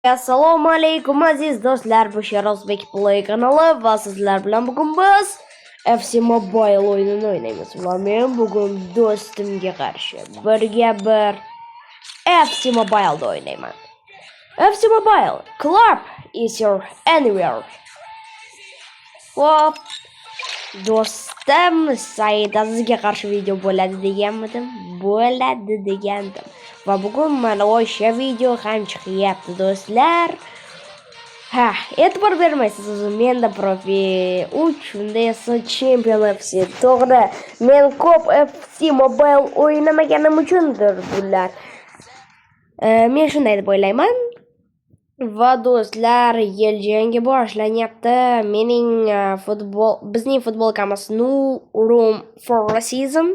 Assalomu alaykum, aziz do'stlar. Bu Sherozbek Play kanali va sizlar bilan bugun biz FC Mobile o'yinini o'ynaymiz va men bugun do'stimga qarshi birga bir FC Mobile'da o'ynayman. FC Mobile Club is your anywhere. Hop. Do'stim Said Azizga qarshi video bo'ladi deganmidim? Bo'ladi degandim. Va bugun mana o'sha video ham chiqyapti, do'stlar. Ha, e'tibor bermaysiz o'zi, menda profi 3, unda esa Champion FC. To'g'ri, men ko'p FC Mobile o'ynamaganim uchundir bular. Men shunday deb o'ylayman. Va do'stlar, yil jangi boshlanyapti. Mening futbol, bizning futbolkamiz "No Room for Racism".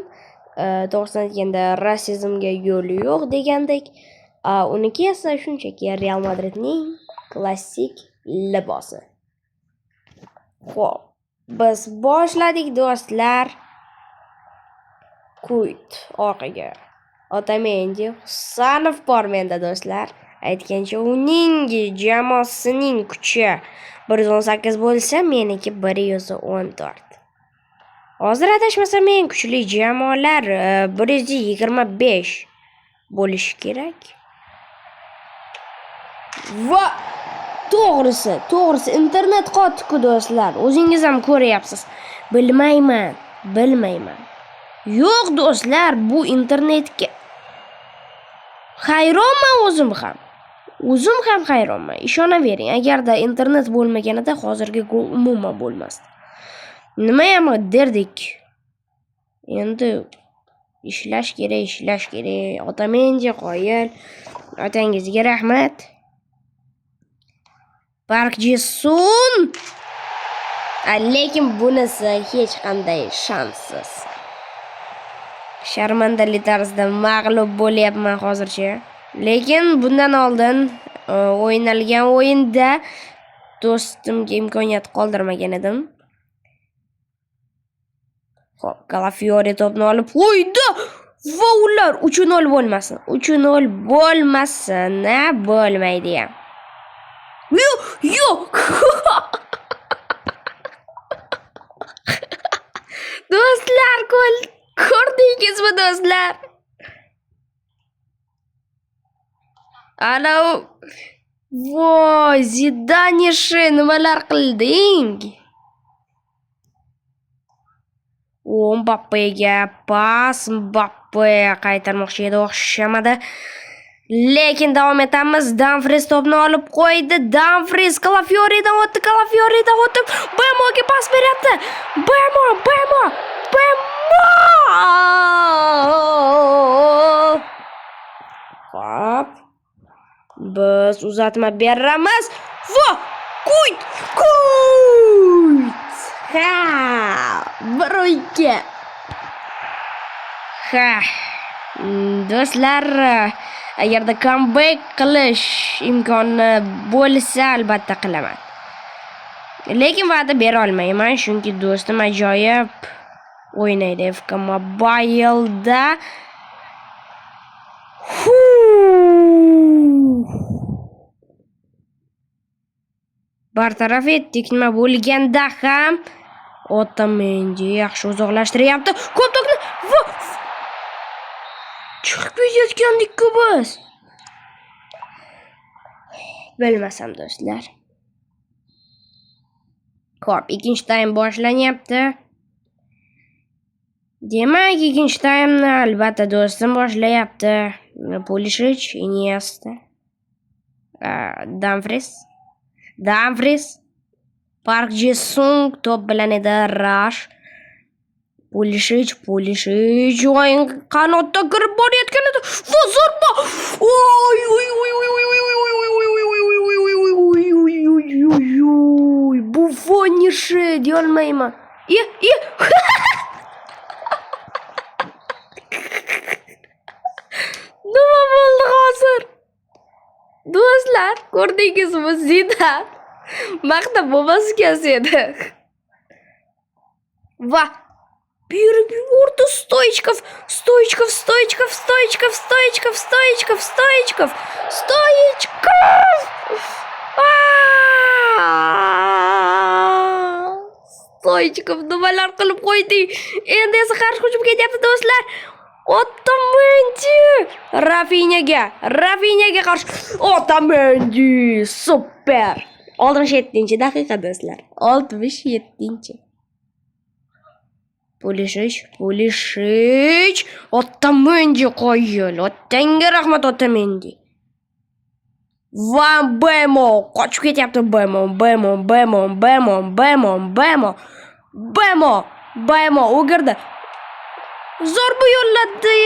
To'g'risini aytganda, rasizmga yo'l yo'q degandek. Uniki esa shunchaki Real Madridning klassik libosi. Xo'p, biz boshladik, do'stlar. Kuyt orqaga. Otamendi, Husanov bor menda, do'stlar. Aytgancha, uning jamoasining kuchi 118 bo'lsa, meniki 114. Hozir adashmasam, eng kuchli jamoalar 125 bo'lishi kerak. Va to'g'risi, internet qotdi-ku, do'stlar. O'zingiz ham ko'ryapsiz. Bilmayman, bilmayman. Yo'q, do'stlar, bu internetga hayronman o'zim ham. O'zim ham hayronman. Ishonavering, agarda internet bo'lmaganida hozirgi gol umuman bo'lmasdi. Nimayam derdik. Endi ishlash kerak, ishlash kerak. Otamendi qoyil. Otangizga rahmat. Park Ji-sun. Lekin bunisi hech qanday shanssiz. Sharmandali tarzda mag'lub bo'lyapman hozircha. Lekin bundan oldin o'ynalgan o'yinda do'stimga imkoniyat qoldirmagan edim. Xo'p, Kalafiori to'pni olib qo'ydi va ular 3-0 bo'lmasin. 3-0 bo'lmasin, ha, bo'lmaydi ham. Yo'q, yo'q. Do'stlar, ko'rdingizmi, do'stlar? Ana voy, Zidanishi, nimalar qilding? O, Mbappega pas, Mbappe qaytarmoqchi edi, o'xshamadi. Lekin davom etamiz. Dumfries to'pni olib qo'ydi. Dumfries Kalafioridan o'tdi, Kalafioridan o'tib Bemoga pas beryapti. Bemo, Bemo, Bemo! Hop. Biz uzatma beramiz. Va Kuyt! Kuyt! Ha! 1-2. Ha. Do'stlar, agarda comeback qilish imkoni bo'lsa, albatta qilaman. Lekin va'da bera olmayman, chunki do'stim ajoyib o'ynaydi FC Mobile'da. Hu! Bartaraf etdik, nima bo'lganda ham Otamendi yaxshi uzoqlashtiryapti. Ko'p to'pni va chiqib ketayotgandik-ku biz. Bilmasam, do'stlar. Xo'p, ikkinchi taym boshlanyapti. Demak, ikkinchi taymni albatta do'stim boshlayapti. Pulisic, Iniesta, Dumfries, Dumfries, Park Ji-sung to'p bilan edi, Rash. Pulisic, Pulisic o'yin qanotda kirib borayotgan edi. Va zarba! Oy, oy, oy, oy, oy, oy, oy, oy, oy, oy, oy, oy, oy, oy, oy, oy, oy, oy. Buffonishi deyolmayman. E, e. Nima bo'ldi hozir? Do'stlar, ko'rdingizmi, Zidan maqtab bo'lmas ekan seni. Va berib yubordi Stoichkov, Stoichkov, Stoichkov, Stoichkov, Stoichkov, Stoichkov, Stoichkov, Stoichkov. Stoichkov nimalar qilib qo'yding? Endi esa qarshi hujum ketyapti do'stlar. Otamendi! Rafinyaga, Rafinyaga qarshi Otamendi! Super! 67-daqiqa do'stlar. 67. Pulisic, Pulisic, Otamendi qoyil. Otangga rahmat Otamendi. Va Bemo qochib ketyapti Bemo, Bemo, Bemo, Bemo, Bemo, Bemo. Bemo, Bemo o'girdi. Zarba yo'lladi.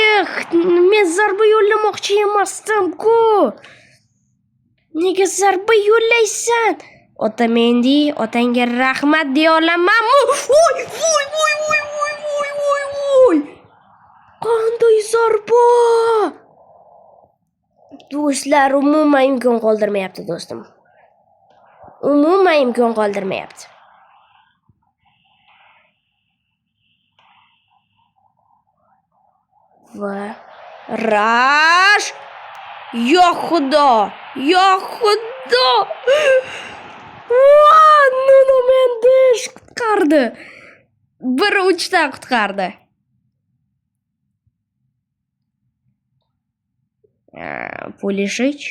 Men zarba yo'llamoqchi emasdim-ku. Nega zarba yo'llaysan? Otamendi, otangga rahmat deya olamanmi? Voy, voy, voy, voy, voy, voy, voy, voy. Qanday zarba! Do'stlar, umuman imkon qoldirmayapti do'stim. Umuman imkon qoldirmayapti. Va Rash! Yo Xudo! Yo Xudo! Va, Nuno Mendes qutqardi. 1-3 dan qutqardi. Pulisic,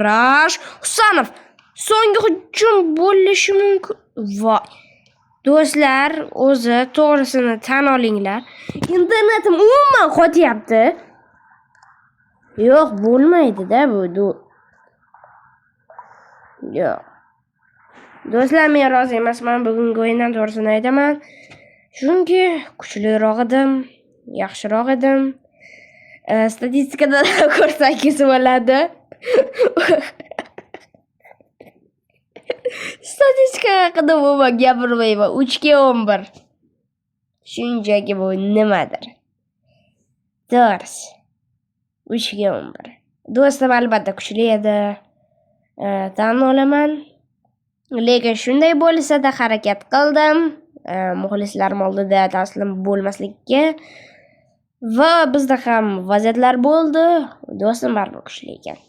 Rash, Husanov so'nggi hujum bo'lishi mumkin. Voy. Do'stlar, o'zi to'g'risini tan olinglar. Internetim umuman qotyapti. Yo'q, bo'lmaydi-da bu. Yo'q. Do'stlar, men rozi emasman bugungi o'yindan, to'g'risini aytaman. Chunki kuchliroq edim, yaxshiroq edim. Statistikada ko'rsangiz bo'ladi. Statistika haqida umuman gapirmayman. 3-11. Shunchaki bu nimadir? To'g'risi. 3-11. Do'stim albatta kuchli edi. Tan olaman. Lekin shunday bo'lsa-da harakat qildim. Muxlislarim oldida taslim bo'lmaslikka. Va bizda ham vaziyatlar bo'ldi. Do'stim baribir kuchli ekan.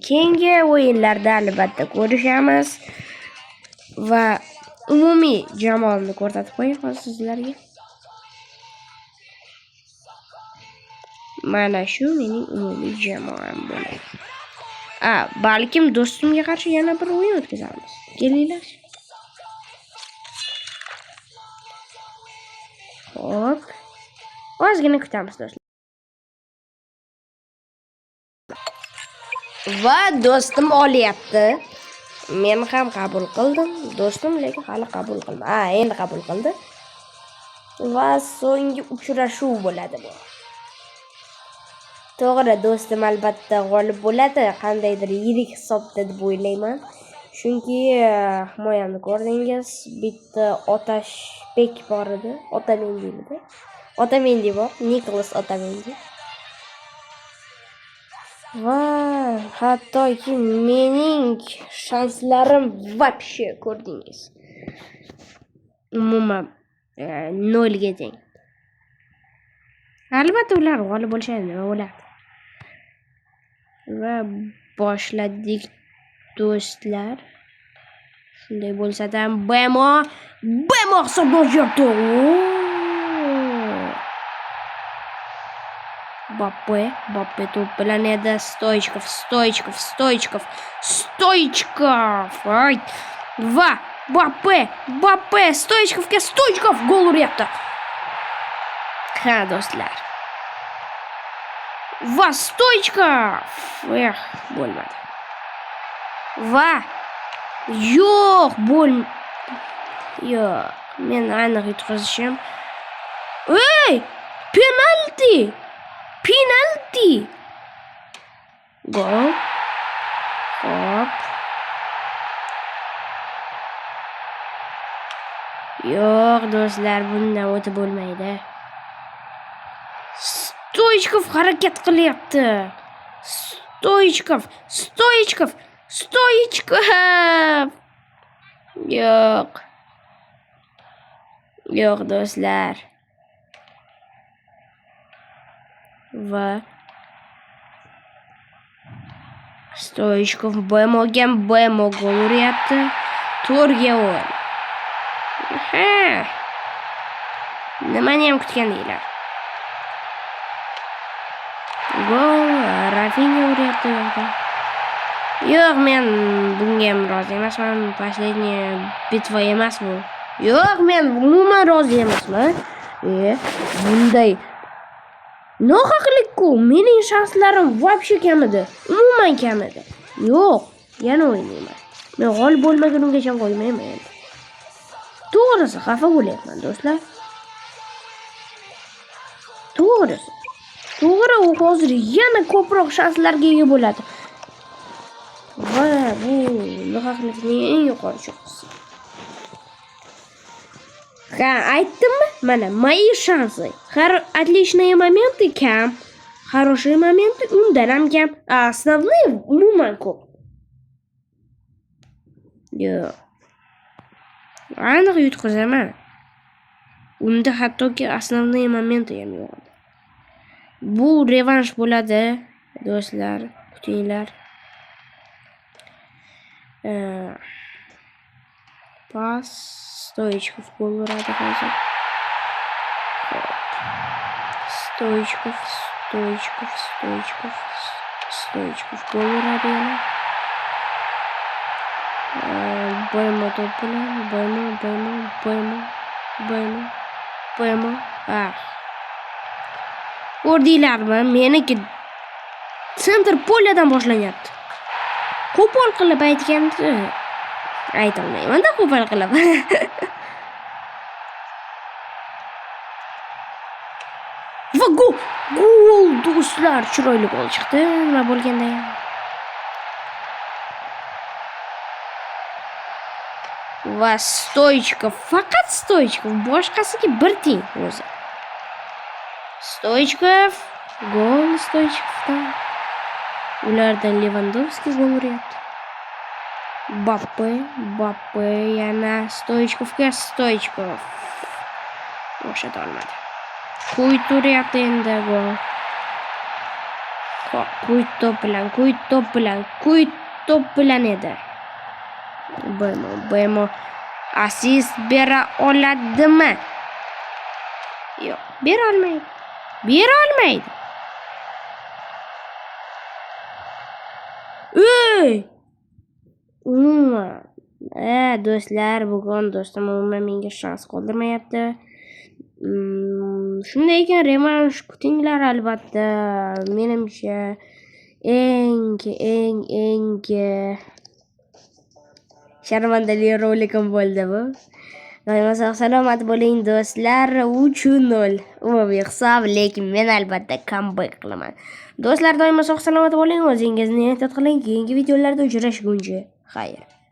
Keyingi o'yinlarda albatta ko'rishamiz. Va umumiy jamoamni ko'rsatib qo'yay hozir sizlarga. Mana shu mening umumiy jamoam bo'ladi. Balkim do'stimga qarshi yana bir o'yin o'tkazamiz. Kelinglar. Xo'p. Ozgina kutamiz do'stlar. Va do'stim olyapti. Men ham qabul qildim. Do'stim lekin hali qabul qilmadi. Endi qabul qildi. Va so'nggi uchrashuv bo'ladi bu. To'g'ri, do'stim albatta g'olib bo'ladi. Qandaydir yirik hisobda deb o'ylayman. Chunki himoyamni ko'rdingiz, bitta Otashbek bor edi. Otamendi. Otamendi bor, Nikolas Otamendi. Va hattoki mening shanslarim вообще ko'rdingiz. Umuman 0 ga teng. Albatta ular g'olib bo'lishadi, nima bo'ladi? Va boshladik do'stlar. Shunday bo'lsa-da Bemo, Bemo hisobni ochyapti. Mbappe, Mbappe to'p bilan edi. Stoichkov, Stoichkov, Stoichkov, Stoichkov. Ay. Va Mbappe, Mbappe, Stoichkovga Stoichkov gol uryapti. Ha, do'stlar. Va Stoichkov. Eh, bo'lmadi. Va yo'q, bo'l yo'q, men aniq yutqazishim. Ey! Penalti! Penalti! Gol. Hop. Yo'q, do'stlar, bundan o'tib bo'lmaydi. Stoichkov harakat qilyapti. Stoichkov, Stoichkov, Stoichkov. Yo'q. Yo'q, do'stlar. Va Stoichkov Bemoga, Bemo gol uryapti. 4-10. Ha. Nimani ham kutgandinglar? Gol Rafinha uryapti u yoqda. Yo'q, men bunga ham rozi emasman. Последняя битва emas bu. Yo'q, men umuman rozi emasman. Bunday nohaqlik-ku. Mening shanslarim вообще kamidi. Umuman kamidi. Yo'q, yana o'ynayman. Men g'olib bo'lmagunimgacha qo'ymayman endi. To'g'risi, xafa bo'lyapman, do'stlar. To'g'risi. To'g'ri, u hozir yana ko'proq shanslarga ega bo'ladi. Va bu nohaqlikning eng yuqori cho'qqisi. Ha, aytdimmi? Mana, мои шансы. Отличные моменты kam. Хорошие моменты undan ham kam. А основные umuman ko'p. Yo'q. Aniq yutqazaman. Unda hattoki основные моменты ham yo'q edi. Bu revansh bo'ladi, do'stlar, kutinglar. Pas Stoichkov gol uradi hozir. Xo'p. Stoichkov, Stoichkov, Stoichkov, Stoichkov gol uradi yana. Boymo to'p bilan, Boymo, Boymo, Boymo, Boymo, Boymo. Ah. Ko'rdinglarmi? Meniki центр поля dan boshlanyapti. Qo'pol qilib aytganda aytolmayman-da qo'pol qilib. Va gol! Gol do'stlar, chiroyli gol chiqdi. Nima bo'lganda ham. Va Stoichkov, faqat Stoichkov, boshqasiga bir tiyin o'zi. Stoichkov, gol Stoichkovdan. Ulardan Levandovski gol uryapti. Mbappe, Mbappe yana Stoichkovga, Stoichkov. O'xshata olmadi. Kuyt uryapti endi gol. Xo'p, Kuyt to'p bilan, Kuyt to'p bilan, Kuyt to'p bilan edi. Bemo, Bemo assist bera oladimi? Yo'q, bera olmaydi. Bera olmaydi. Ey! Umuman. Do'stlar, bugun do'stim umuman menga shans qoldirmayapti. Shunday ekan, revansh kutinglar albatta. Menimcha eng eng eng sharmandali rolikim bo'ldi bu. Doimo sog' salomat bo'ling do'stlar. 3-0 umumiy hisob, lekin men albatta comeback qilaman. Do'stlar, doimo sog' salomat bo'ling, o'zingizni ehtiyot qiling. Keyingi videolarda uchrashguncha. Xayr.